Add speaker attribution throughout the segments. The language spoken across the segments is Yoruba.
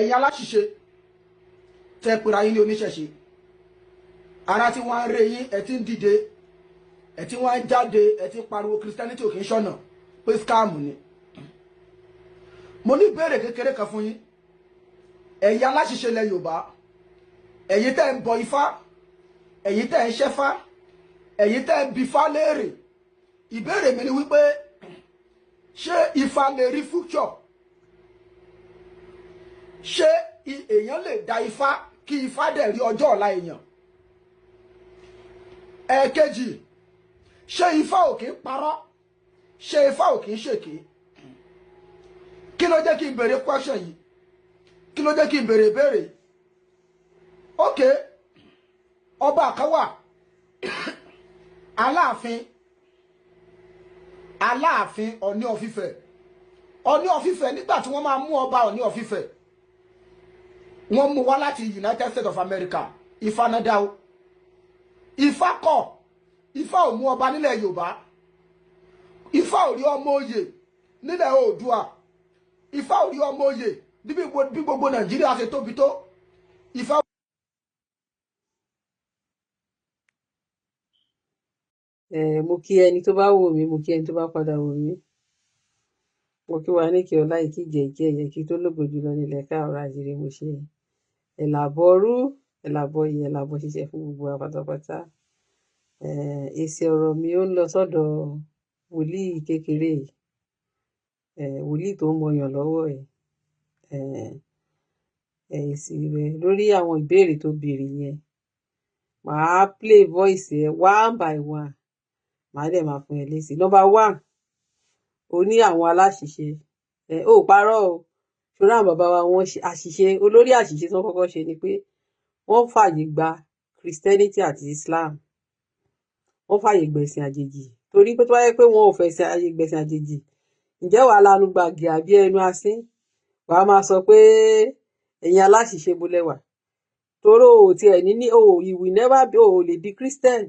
Speaker 1: Ẹ̀yin aláṣìṣe tẹ́ pera yín ní oníṣẹ̀ṣe, ara tí wọ́n ń ré yín, ẹ ti ń dìde, ẹ ti wọ́n ń jáde, ẹ ti ń pariwo Christianity ò kì í ṣọ̀nà, pé scam ni. Mo ní ìbéèrè kékeré kan fún yín. Ẹ̀yin aláṣìṣe ilẹ̀ Yorùbá, ẹ̀yin tẹ́ ń bọ Ifá, ẹ̀yin tẹ́ ń ṣẹ́fá, ẹ̀yin tẹ́ ń bifá léèrè, ìbéèrè mi ni wípé, ṣé Ifá lè rí future? Ṣé èèyàn lè da Ifá kí Ifá dẹ̀ rí ọjọ́ ọ̀la èèyàn? Ẹ̀ẹ̀kejì, ṣé Ifá ò kí ń parọ́? Ṣé Ifá ò kí ń ṣèké? Kí ló jẹ́ kí n béèrè question yìí? Kí ló jẹ́ kí n béèrè ìbéèrè? Ok, ọba kan wà, Aláàfin Ọ̀ní of Ifẹ̀. Ọ̀ní of Ifẹ̀, nígbà tí wọ́n máa mú ọba Ọ̀ní of Ifẹ̀, wọ́n mú wá láti United States of America. Ifá náà dá o, Ifá kọ̀. Ifá ò mú ọba nílẹ̀ Yorùbá. Ifá ò rí ọmọ oyè nílẹ̀ Oòduà. Ifá ò rí ọmọ oyè bí gbogbo Nàìjíríà ṣe tóbi tó. Ifá.
Speaker 2: Mo kí ẹni tó bá wò mí, mo kí ẹni tó bá padà wò mí. Mo kí wa ní kí ọlá, ìkí jẹ ìkí ẹyẹ kí tó lógo jùlọ nílẹ̀ káàárọ̀ àjíire. Mo ṣe ẹlàbọrú, ẹlàbọyè, ẹlàbọ ṣiṣẹ fún gbogbo wa pátápátá. Èsì ọ̀rọ̀ mi, ó ń lọ sọ́dọ̀ wòlíì kékeré yìí, wòlíì tó ń mọyàn lọ́wọ́ yìí. Èsì rẹ̀ lórí àwọn ìbéèrè tó béèrè yẹn, màá play voice ẹ one by one, màá dẹ̀ máa fún ẹ lésì. Number one, o ní àwọn aláṣìṣe. Ẹ ò parọ́ o. Ṣòro àwọn bàbá wa, wọ́n ṣe àṣìṣe. Olórí àṣìṣe tí wọ́n kọ́kọ́ ṣe ni pé wọ́n fààyè gba Christianity àti Islam, wọ́n fààyè gbẹ̀sìn àjèjì, torí pé tó bá yẹ pé wọn ò fẹ̀sìn àyè gbẹ̀sìn àjèjì, ǹjẹ́ wàá lanu gbàgì àbí ẹnu asín, wàá máa sọ pé ẹ̀yin aláṣìṣe bo lẹwà toró o tiẹ̀ ní o, you will never be, o ò lè di Christian,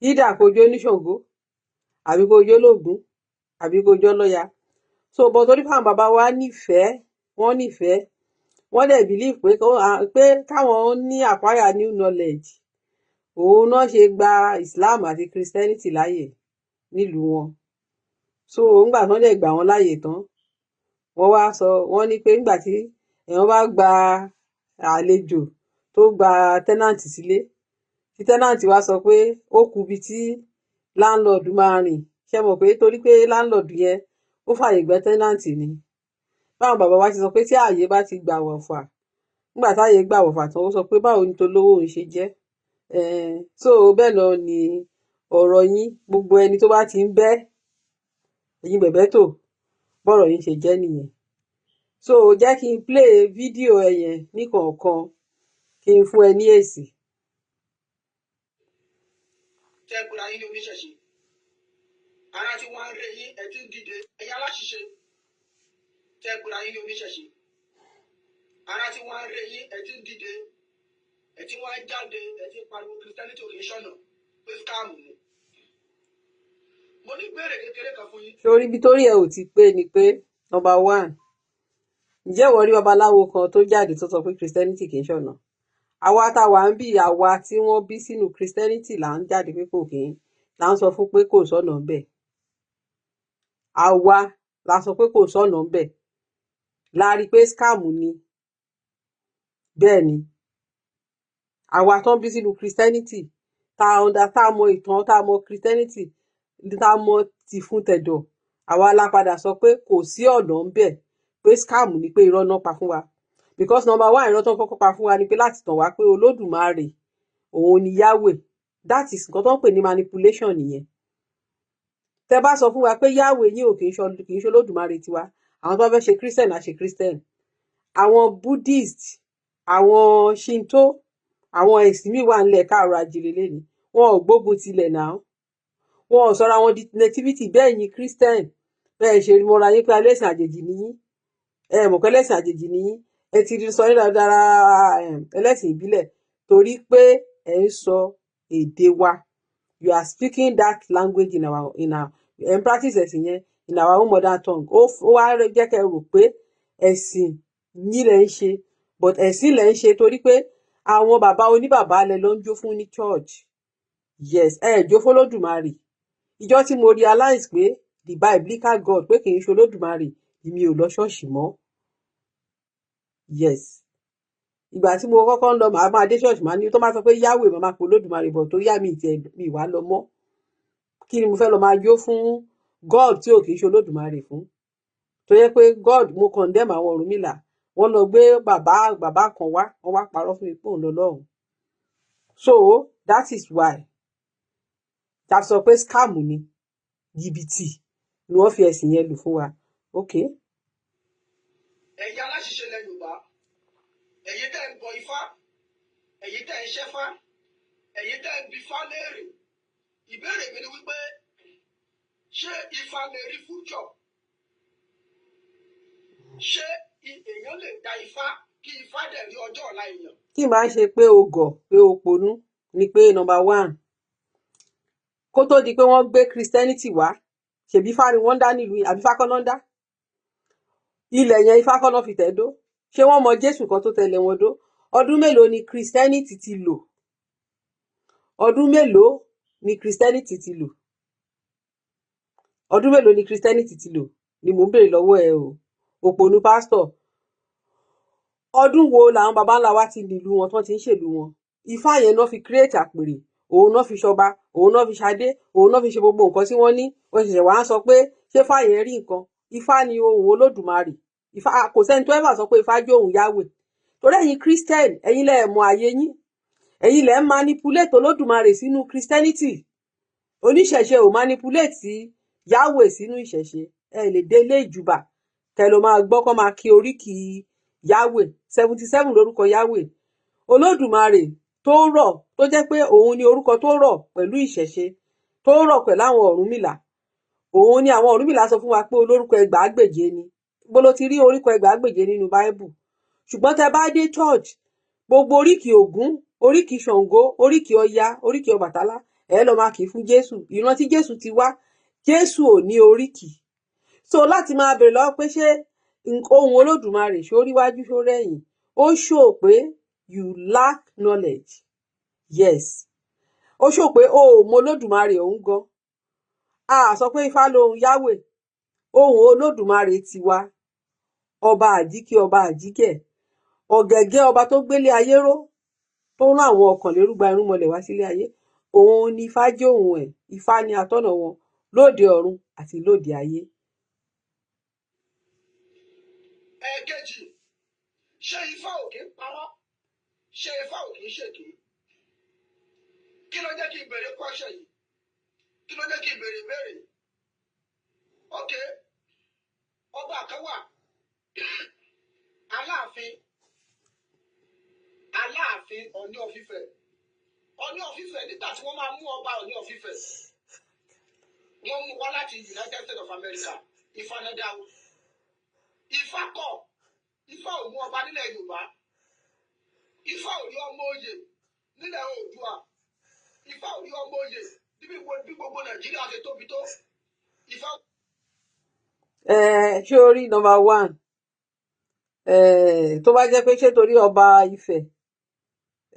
Speaker 2: either kó jó oníṣàngó àbí kó jó lóògùn àbí kó jó lọ́ya. So, but torí fáwọn bàbá wa nífẹ̀ẹ́, wọ́n nífẹ̀ẹ́, wọ́n dẹ̀ believe pé káwọn ní acquire new knowledge, òun náà ṣe gba Islam àti Christianity láàyè nílùú wọn. So ńgbà tí wọ́n dẹ̀ gbà wọ́n láàyè tán, wọ́n wá sọ, wọ́n ní pé ńgbà tí èèyàn bá gba àlejò, tó gba tenant sílé, tí tenant wá sọ pé ó kù ibi tí landlord máa rìn, ṣe mọ̀ pé torí pé landlord yẹn ó fààyè gba tenant ni. Báwọn bàbá wa ti sọ pé tí ààyè bá ti gbà wọ̀fà, nígbà táàyè gbà wọ̀fà tán, ó sọ pé báwo ni tolówó òun ṣe jẹ́. So bẹ́ẹ̀ náà ni ọ̀rọ̀ yín. Gbogbo ẹni tó bá ti ń bẹ́ ẹ̀yin bẹ̀bẹ̀ tó, bọ́rọ̀ yín ṣe jẹ́ nìyẹn. So jẹ́ kí n play fídíò ẹ yẹn níkọ̀ọ̀kan, kí n fún ẹ ní èsì.
Speaker 1: Tẹ́ pera yín ní oníṣẹ̀ṣe, ara tí wọ́n ń ré yín, ẹ ti ń dìde. Ẹ̀yin aláṣìṣe tẹ́ pera yín ní oníṣẹ̀ṣe, ara tí wọ́n ń ré yín, ẹ ti ń dìde, ẹ ti wọ́n ń jáde, ẹ ti ń pariwo Christianity ò kì í ṣọ̀nà, pé scam ni. Mo ní ìbéèrè kékeré kan fún yín.
Speaker 2: Sórí ibi torí ẹ ò ti pé ni pé, number one, ǹjẹ́ ìwọ rí babaláwo kan tó jáde tó sọ pé Christianity kì í ṣọ̀nà? Àwa tá a wà ń bí, àwa tí wọ́n bí sínú Christianity là ń jáde pé kò kì í, là ń sọ fún pé kò sọ́nà ńbẹ̀. Àwa la sọ pé kò sọ́nà ńbẹ̀, la rí i pé scam ni. Bẹ́ẹ̀ ni, àwa tó ń bí sínú Christianity, tá a under, tá a mọ ìtàn, tá a mọ Christianity, tá a mọ tìfun tẹ̀dọ̀, àwa la padà sọ pé kò sí ọ̀nà ńbẹ̀, pé scam ni, pé irọ́ náà pa fún wa. Because number one, irọ́ tó ń kọ́kọ́ pa fún wa ni pé láti tàn wá pé Olódùmarè òun ni Yahweh. That is nǹkan tó ń pè ní manipulation nìyẹn. Tẹ bá sọ fún wa pé Yahweh yín ò kì í ṣe Olódùmarè tiwa, àwọn tó bá fẹ́ ṣe Christian á ṣe Christian. Àwọn Buddhist, àwọn Shinto, àwọn ẹ̀sìn míì wà nílẹ̀ káàárọ̀ ajíire lẹ́ni, wọn ò gbógun tilẹ̀ náà, wọn ò sọra wọn di nativity. Bẹ́ẹ̀ ni Christian, bẹ́ẹ̀ ṣe mọ́ra yín pé ẹlẹ́sìn àjèjì ni yín. Ẹ mọ̀ pé ẹlẹ́sìn àjèjì ni yín. Ẹ ti sọ yín dára ẹlẹ́sìn ìbílẹ̀ torí pé ẹ ń sọ èdè wa. You are speaking that language in our, ẹ ń practice ẹ̀sìn yẹn in our own mother tongue. Ó wá jẹ́ kẹ́ ẹ rò pé ẹ̀sìn Yín lẹ ń ṣe, but ẹ̀sìn lẹ ń ṣe, torí pé àwọn bàbá oníbàbá lẹ lọ ń jó fún ní church. Yes, ẹ jó f'Olódùmarè. Ìjọ tí mo realize pé the biblical God, pé kì í ṣe Olódùmarè, èmi ò lọ ṣọ́ọ̀ṣì mọ́. Yes, ìgbà tí mo kọ́kọ́ ń lọ, màá máa dé ṣọ́ọ̀ṣì, màá ní tó máa sọ pé Yahweh, màá máa pe Olódùmarè bọ̀ tó yá mi ìtẹ̀ mi wá lọ mọ́. Kí ni mo fẹ́ lọ máa jó fún God tí ò kì í ṣe Olódùmarè fún? Tó yẹ pé God, mo condemn àwọn Ọ̀rúnmìlà. Wọ́n lọ gbé bàbá bàbá kan wá, wọ́n wá parọ́ fún mi pé òun lọ lọ́hùn. So that is why ta sọ pé scam ni, jìbìtì ni wọ́n fi ẹ̀sìn yẹn lù fún wa. Okay.
Speaker 1: Ẹ̀yin aláṣìṣe ilẹ̀ Yorùbá, ẹ̀yin tẹ́ ń bọ Ifá, ẹ̀yin tẹ́ ń ṣẹ́fá, ẹ̀yin tẹ́ ń bi Ifá léèrè, ìbéèrè mi ni wípé, ṣé Ifá lè rí future? Ṣé èèyàn lè da Ifá kí Ifá dẹ̀ rí ọjọ́ ọ̀la èèyàn?
Speaker 2: Tí n bá ń ṣe pé o gọ̀, pé o ponú, ni pé number one, kó tó di pé wọ́n gbé Christianity wá, ṣèbí Ifá ni wọ́n ń dá nílùú yìí, àbí Ifá kọ́ ló ń dá ilẹ̀ yẹn? Ifá kọ́ ló fi tẹ̀ dó? Ṣé wọ́n mọ Jésù kan tó tẹ̀lé wọn dó? Ọdún mélòó ni Christianity ti lò? Ọdún mélòó ni Christianity ti lò? Ọdún mélòó ni Christianity ti lò ni mò ń béèrè lọ́wọ́ ẹ o, òpònú pásítọ̀. Ọdún wo làwọn baba ńlá wa ti nílùú wọn, tí wọ́n ti ń ṣèlú wọn? Ifá yẹn náà fi create àpèrè, òun náà fi ṣọba, òun náà fi ṣadé, òun náà fi ṣe gbogbo nǹkan tí wọ́n ní. Wọ́n ṣẹ̀ṣẹ̀ wá ń sọ pé ṣé Ifá yẹn rí nǹkan? Ifá ni ohùn Olódùmarè. Ifá, kò sẹ́ni tó ever sọ pé Ifá jẹ́ ohùn Yahweh, torí ẹ̀yin Christian, ẹ̀yin lẹ mọ̀ àyè yín, ẹ̀yin lẹ ń manipulate Olódùmarè sínú Christianity. Oníṣẹ̀ṣe ò manipulate Yahweh sínú ìṣẹ̀ṣe. Ẹ lè délé ìjùbà kẹ ló máa gbọ́ kọ́ máa kí oríkì Yahweh, 77 lórúkọ Yahweh. Olódùmarè tó rọ̀, tó jẹ́ pé òun ni orúkọ tó rọ̀ pẹ̀lú ìṣẹ̀ṣe, tó rọ̀ pẹ̀lú àwọn Ọ̀rúnmìlà, òun ni àwọn Ọ̀rúnmìlà sọ fún wa pé olórúkọ ẹgbàágbèje ni. Bó ló ti rí orúkọ ẹgbàágbèje nínú Báíbù? Ṣùgbọ́n tẹ bá dé church, gbogbo oríkì Ògún, oríkì Ṣàngó, oríkì Ọya, oríkì Ọbàtálá, ẹ lọ máa kì í fún Jésù. Ìran tí Jésù ti wá, Jésù ò ní oríkì. So láti máa bèrè lọ́wọ́ pé ṣé ohun Olódùmarè ṣó ríwájú, ṣó rẹ̀yìn, ó show pé you lack knowledge. Yes, ó show pé o ò mọ Olódùmarè òun gan. A sọ pé Ifá lohun Yahweh. Ohun Olódùmarè tiwa, ọba àjíkẹ́, ọba àjíkẹ́, ọ̀gẹ̀gẹ̀, ọba tó gbélé ayé ró, tó rán àwọn ọ̀kànlérúgba irúnmọlẹ̀ wá sílé ayé, òun ni Ifá jẹ́ òun ẹ̀. Ifá ni atọ́nà wọn lóde ọ̀run àti lóde ayé.
Speaker 1: Ẹ̀ẹ̀kejì, ṣé Ifá ò kí ń parọ́? Ṣé Ifá ò kí ń ṣèké? Kí ló jẹ́ kí n béèrè question yìí? Kí ló jẹ́ kí n béèrè ìbéèrè? Ok, ọba kan wà, Aláàfin Ọ̀ní of Ifẹ̀. Ọ̀ní of Ifẹ̀, nígbà tí wọ́n máa mú ọba Ọ̀ní of Ifẹ̀, wọ́n mú wá láti United States of America. Ifá náà dáwọ́, Ifá kọ̀, Ifá ò mú ọba nílẹ̀ Yorùbá, Ifá ò rí ọmọ oyè nílẹ̀ Oòduà, Ifá ò rí ọmọ oyè níbi bí gbogbo Nàìjíríà ṣe tóbi tó, Ifá.
Speaker 2: Ẹ ṣé o rí number one, tó bá jẹ́ pé ṣé torí ọba Ifẹ̀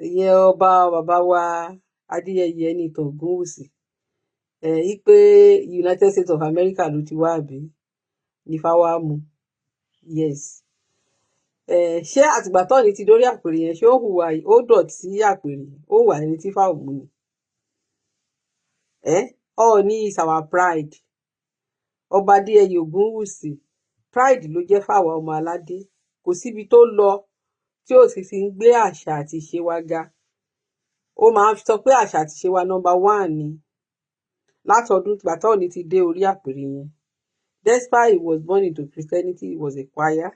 Speaker 2: ìyẹn, ọba bàbá wa Adéyẹyè Ẹnìtàn Ògúnwùsì, ẹ yí pé United States of America ló ti wá, àbí nífà wá mú? Yes. Ṣé àtìgbà tọ́ọ̀nì ti dórí àpèrè yẹn, ṣé ó hùwà, ó dọ̀tí àpèrè, ó wà ẹni tí fáwọn mú ni? Ọọ̀ni is our pride. Ọba Adéyẹyè Ògúnwùsì, pride ló jẹ́ fáwa ọmọ aládé. Kò síbi tó lọ tí ò sì ti ń gbé àṣà àti ìṣe wa ga. Ó máa ń sọ pé àṣà àti ìṣe wa number one ni. Látọdún ìgbà tọ́ọ̀nì ti dé orí àpèrè yẹn, despite he was born into Christianity, he was a choir,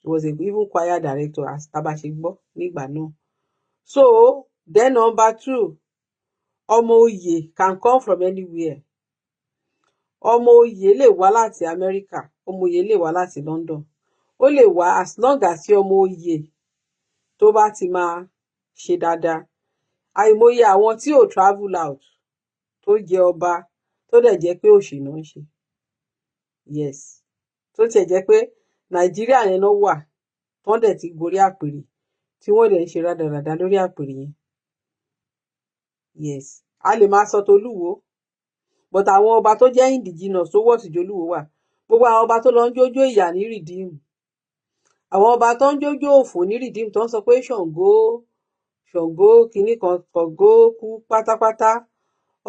Speaker 2: he was a even choir director, as tá a bá ṣe gbọ́ nígbà náà. So then, number two, ọmọ oyè can come from anywhere. Ọmọ oyè lè wá láti Amẹ́ríkà, ọmọ oyè lè wá láti London, ó lè wá, as long as tí ọmọ oyè tó bá ti máa ṣe dáadáa. Àìmọye àwọn tí ò travel out tó jẹ ọba, tó dẹ̀ jẹ́ pé òṣì náà ń ṣe. Yes, tó tiẹ̀ jẹ́ pé Nàìjíríà yẹn náà wà. Tán dẹ̀ ti gorí àpèrè, tí wọ́n dẹ̀ ń ṣe rádaràda lórí àpèrè yẹn. Yes, a lè máa sọ tolúwo, but àwọn ọba tó jẹ́ indigenous tó wọ̀ síjó olúwo wà. Gbogbo àwọn ọba tó lọ ń jójó ìyà ní Redeem, àwọn ọba tó ń jójó òfò ní Redeem, tó ń sọ pé Ṣàngó, Ṣàngó kinní kan, Ṣàngó kú pátápátá,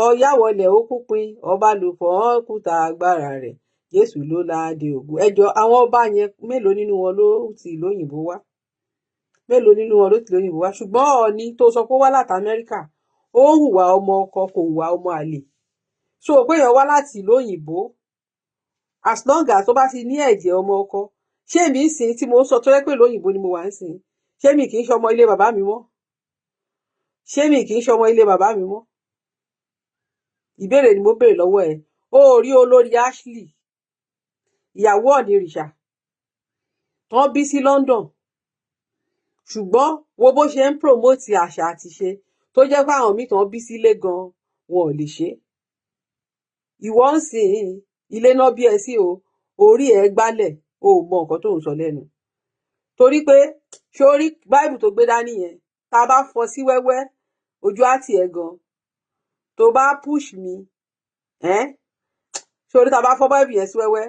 Speaker 2: Ọya wọlé, ó kú pin, ọba lùfọ̀ kúta agbára rẹ̀, Jésù ló láàdé ògùn ẹjọ. Àwọn ọba yẹn, mélòó nínú wọn ló ti ìlú òyìnbó wá? Mélòó nínú wọn ló ti ìlú òyìnbó wá? Ṣùgbọ́n Ọọ̀ni tó sọ pé ó wá láti Amẹ́ríkà, ó hùwà ọmọ ọkọ, kò hùwà ọmọ àlè. So pé èèyàn wá láti ìlú òyìnbó, as long as tó bá ti ní ẹ̀jẹ̀ ọmọ ọkọ. Ṣé èmi ń sìn tí mo ń sọ tó yẹ pé ìlú òyìnbó ni mo wà ń sìn, ṣé mi kì í ṣọmọ ilé bàbá mi mọ́? Ṣé mi kì í ṣọmọ ilé bàbá mi mọ́? Ìbéèrè ni mo béèrè lọ́wọ́ ẹ̀. Ó rí olórí Ashley, ìyàwó Ọ̀nìrìṣà tán bí sí London, ṣùgbọ́n wo bó ṣe ń promote àṣà àti ìṣe tó jẹ́ pé àwọn míì tán bí sílé gan wọn ò lè ṣe é. Ìwọ ń sìn, ilé náà bí ẹ sí o, orí ẹ gbálẹ̀, o ò mọ nǹkan tó ń sọ lẹ́nu, torí pé sórí báìbù tó gbé dání yẹn, tá a bá fọ́ sí wẹ́wẹ́, ojú á tì ẹ́ gan tó bá push mi ẹ́. Sórí tá a bá fọ́ báìbù yẹn sí wẹ́wẹ́,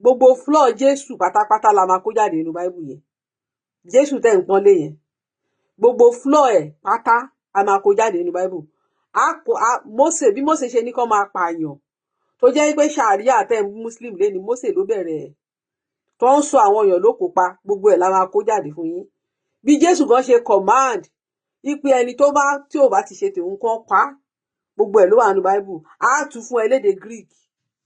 Speaker 2: gbogbo flaw Jésù pátápátá la máa kó jáde nínú báìbù yẹn. Jésù tẹ̀ ń pọ́nlé yẹn, gbogbo flaw ẹ̀ pátá a máa kó jáde nínú báìbù. A kò a Mósè, bí Mósè ṣe ní kó máa pààyàn, tó jẹ́ pé ṣàríà tẹ̀ ń muslim lé ní Mósè ló bẹ̀rẹ̀ ẹ̀, tó ń sọ àwọn èèyàn ló kó pa, gbogbo ẹ̀ la máa kó jáde fún yín. Bí Jésù gan ṣe command ipe ẹni tó bá tí ò bá ti ṣe tòun kan pa á, gbogbo ẹ̀ ló wà nínú báìbù. Á tú fún ẹ lédè Greek,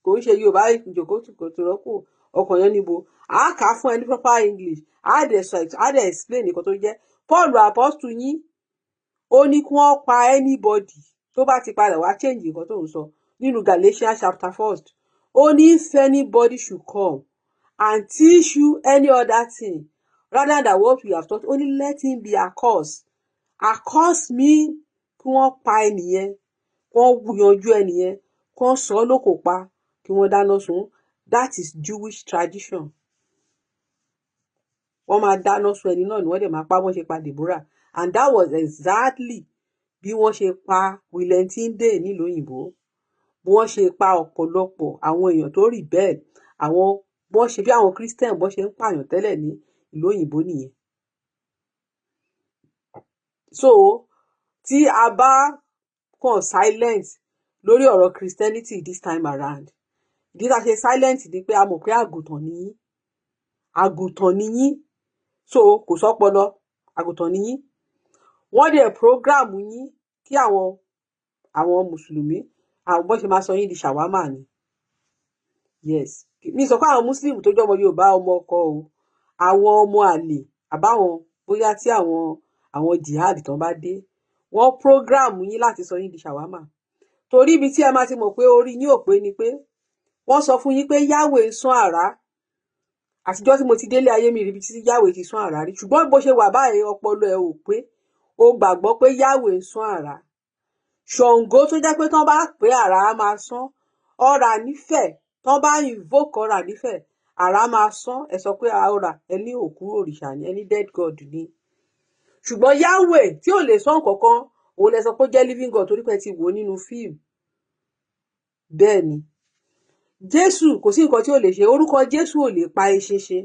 Speaker 2: kò ń ṣe Yorùbá ìjòkó tòrọ́kù ọkàn yẹn níbo. Á kà á fún ẹ ní proper English, á dẹ̀ sọ, á dẹ̀ explain nǹkan tó jẹ́. Paul apostle yín, ó ní kí wọ́n pa anybody tó bá ti padà wá change nǹkan tó ń sọ nínú Galatians chapter first. Ó ní if anybody should come and teach you any other thing rather than what we have taught, ó ní let him be accursed. Accursed mean kí wọ́n pa ẹnìyẹn, kí wọ́n yanjú ẹnìyẹn, kí wọ́n sọ ọ́ lókò pa, kí wọ́n dáná sun. That is Jewish tradition. Wọ́n máa dáná sun ẹni náà ni, wọ́n dẹ̀ máa pa, wọ́n ṣe pa Deborah, and that was exactly bí wọ́n ṣe pa William Tyndale nílùú òyìnbó, bí wọ́n ṣe pa ọ̀pọ̀lọpọ̀ àwọn èèyàn tó rebel, àwọn bọ́n ṣe bí àwọn Christian bọ́n ṣe ń pààyàn tẹ́lẹ̀ ní ìlú òyìnbó nìyẹn. So tí a bá kàn silent lórí ọ̀rọ̀ Christianity this time around, ìdí tá a ṣe silent ni pé a mọ̀ pé àgùntàn ni yín, àgùntàn ni yín, so kò sọ́pọlọ, àgùntàn ni yín. Wọ́n dẹ̀ program yín kí àwọn mùsùlùmí, àwọn bọ́n ṣe máa sọ yín di ṣàwámà ni. Yes, mi sọ pé àwọn muslim tó jọmọ Yorùbá, ọmọ ọkọ o, àwọn ọmọ àlè, àbáwọn bóyá tí àwọn jihad tán bá dé, wọ́n program yín láti sọ yín di ṣàwámà. Torí ibi tí ẹ máa ti mọ̀ pé orí yín ò pé ni pé wọ́n sọ fún yín pé Yahweh ń sán àrá. Àtijọ́ tí mo ti délé ayé mi ríbi tí Yahweh ti sán àrá rí, ṣùgbọ́n bó ṣe wà báyìí, ọpọlọ ẹ ò pé. O gbàgbọ́ pé Yahweh ń sán àrá. Ṣàngó tó jẹ́ pé tán bá pé àrá á máa sán, Ọ̀rà nífẹ̀ẹ́, tán bá invoke Ọ̀rà nífẹ̀ẹ́, àrá máa sán. Ẹ sọ pé ọ̀rà, ẹ ní òkú òrìṣà ni, ẹ ní dead god ni. Ṣùgbọ́n Yahweh tí ò lè sán kankan, òun lẹ sọ pé ó jẹ́ living god, torí pé ẹ ti wò ó nínú fíìmù. Bẹ́ẹ̀ ni Jésù, kò sí nǹkan tí ò lè ṣe. Orúkọ Jésù ò lè pa eṣinṣin,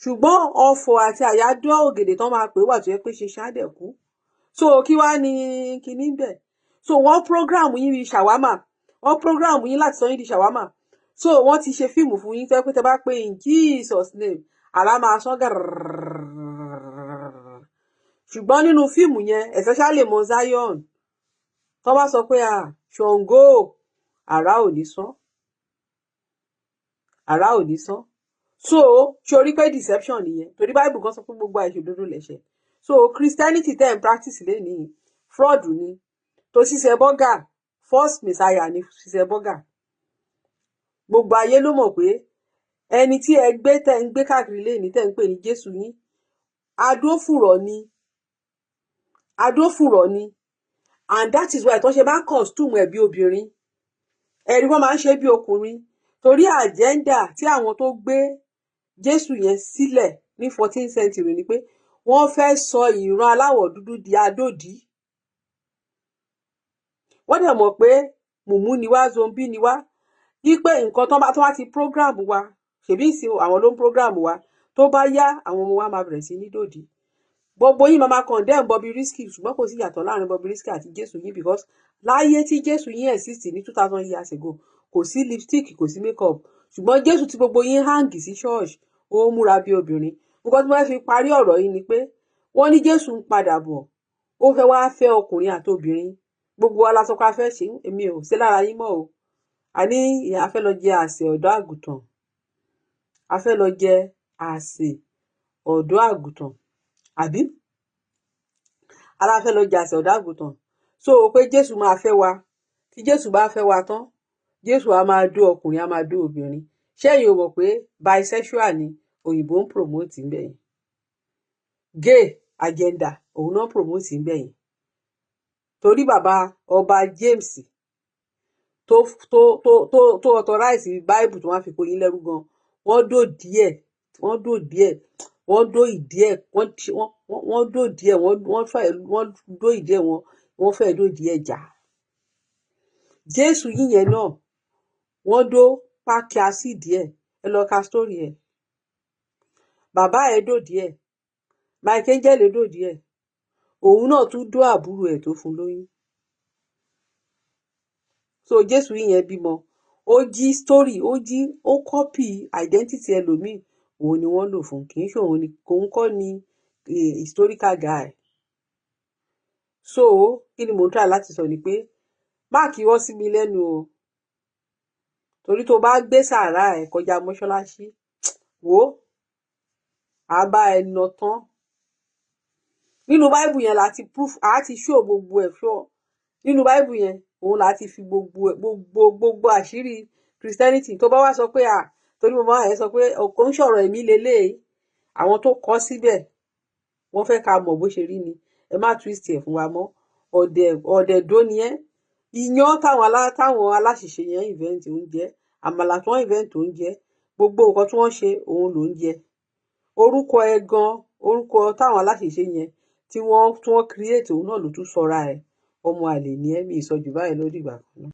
Speaker 2: ṣùgbọ́n ọ̀fọ̀ àti àyájọ́ ògèdè tán máa pè wà tó yẹ pé ṣinṣin á dẹ̀ kú. So kí wàá ní kinní bẹ̀? So wọ́n program yín bíi ṣàwámà, wọ́n program yín láti sọ yín di ṣàwámà. So wọ́n ti ṣe fíìmù fún yín tó yẹ pé tẹ bá pé in Jesus name, àrá máa sán gàràràràràràrà. Ṣùgbọ́n nínú fíìmù yẹn, especially Mount Zion, tó bá sọ pé à Ṣàngó, àrá ò ní sán, àrá ò ní sán. So ṣorí pé deception nìyẹn, torí Bible kan sọ pé gbogbo àìṣòdodo lẹ̀ṣẹ̀. So Christianity tẹ́ ń practice lénìí, fraud ni. Tó ṣiṣẹ́ bọ́gà, false messiah ni ṣiṣẹ́ bọ́gà. Gbogbo ayé ló mọ̀ pé ẹni tí ẹ gbé, tẹ́ ń gbé káàkiri lénìí, tẹ́ ń pè ní Jésù yín, adófùrọ̀ ni, adófùrọ̀ ni. And that is why tó ṣe máa ń costume ẹ̀ bí obìnrin, ẹ̀rí wọ́n máa ń ṣe bí ọkùnrin, torí agenda tí àwọn tó gbé Jésù yẹn sílẹ̀ Ní 14th century ni pé wọ́n fẹ́ sọ ìran aláwọ̀ dúdú di adódìí. Wọ́n dẹ̀ mọ̀ pé mùmú ni wá, zombie ni wá, wípé nǹkan tó bá ti program wa, ṣèbí ìsìn àwọn ló ń program wa, tó bá yá, àwọn ọmọ wa máa bẹ̀rẹ̀ sí ní dòdì. Gbogbo yín máa condemn Bobrisky, ṣùgbọ́n kò sí ìyàtọ̀ láàrin Bobrisky àti Jésù yín, because láyé tí Jésù yín exist ní 2000 years ago, kò sí lipstick, kò sí makeup. Ṣùgbọ́n Jésù tí gbogbo yín hang sí church, ó múra bí obìnrin. Nǹkan tí wọ́n fi parí ọ̀rọ̀ yìí ni pé wọ́n ní Jésù ń padà bọ̀, ó fẹ́ wá fẹ́ ọkùnrin àti obìnrin. Gbogbo wa la sọ pé a fẹ́ ṣe. Èmi ò ṣe lára yín mọ́ o. Àní a fẹ́ lọ jẹ àsè ọ̀dọ́ àgùntàn, a fẹ́ lọ jẹ àsè ọ̀dọ́ àgùntàn, àbí ara fẹ́ lọ jẹ àsè ọ̀dọ́ àgùntàn. So pé Jésù máa fẹ́ wa. Tí Jésù bá fẹ́ wa tán, Jésù á máa dó ọkùnrin, á máa dó obìnrin. Ṣé ẹ̀yin ò mọ̀ pé bisexual ni òyìnbó ń promote ń bẹ̀ yẹn? Gay agenda òun náà promote ń bẹ̀ yẹn, torí bàbá ọba James tó authorize Bible tó wọ́n fi kó yín lẹ́rú gan, wọ́n dó díẹ̀, wọ́n dó díẹ̀, wọ́n dó ìdí ẹ̀, wọ́n dó díẹ̀, wọ́n fẹ́ wọ́n dó ìdí ẹ̀, wọ́n fẹ́ dó díẹ̀ jà. Jésù yíyẹn náà, wọ́n dó pákíá sí díẹ̀. Ẹ lọ ka story ẹ̀. Bàbá ẹ̀ dó díẹ̀, Mike Angel dó díẹ̀, òun náà tún dó àbúrò ẹ̀ tó fún lóyún. So Jésù yìnyẹn bímọ, ó jí story, ó jí, ó copy identity ẹlòmíì, òun ni wọ́n lò fún. Kì í ṣe òun ni, òun kọ́ ni historical guy. So kí ni mò ń try láti sọ ni pé má kí wọ́n sí mi lẹ́nu o, torí tó bá gbé sàárà ẹ̀ kọjá mọ́ṣáláṣí, wò ó, á bá ẹ nà tán. Nínú báìbù yẹn láti proof, á ti show gbogbo ẹ̀ show. Nínú báìbù yẹn òun láti fi gbogbo gbogbo gbogbo àṣírí Christianity. Tó bá wá sọ pé à, torí mo máa ń sọ pé kò ń sọ̀rọ̀ ẹ̀mí leléyìí, àwọn tó kọ síbẹ̀ wọ́n fẹ́ ká mọ̀ bó ṣe rí ni. Ẹ má twist ẹ̀ fún wa mọ́. Ọ̀dẹ̀ ọ̀dẹ̀ dó ni ẹ́. Iyán táwọn aláṣìṣe yẹn invent oúnjẹ, àmàlà tí wọ́n invent oúnjẹ, gbogbo nǹkan tí wọ́n ṣe òun ló ń jẹ. Orúkọ ẹ gan, orúkọ táwọn aláṣìṣe yẹn tí wọ́n create, òun náà ló tún sọra ẹ̀. Ọmọ àlè ni ẹ́. Mi ì sọ jù báyìí lórí ìgbà kan náà.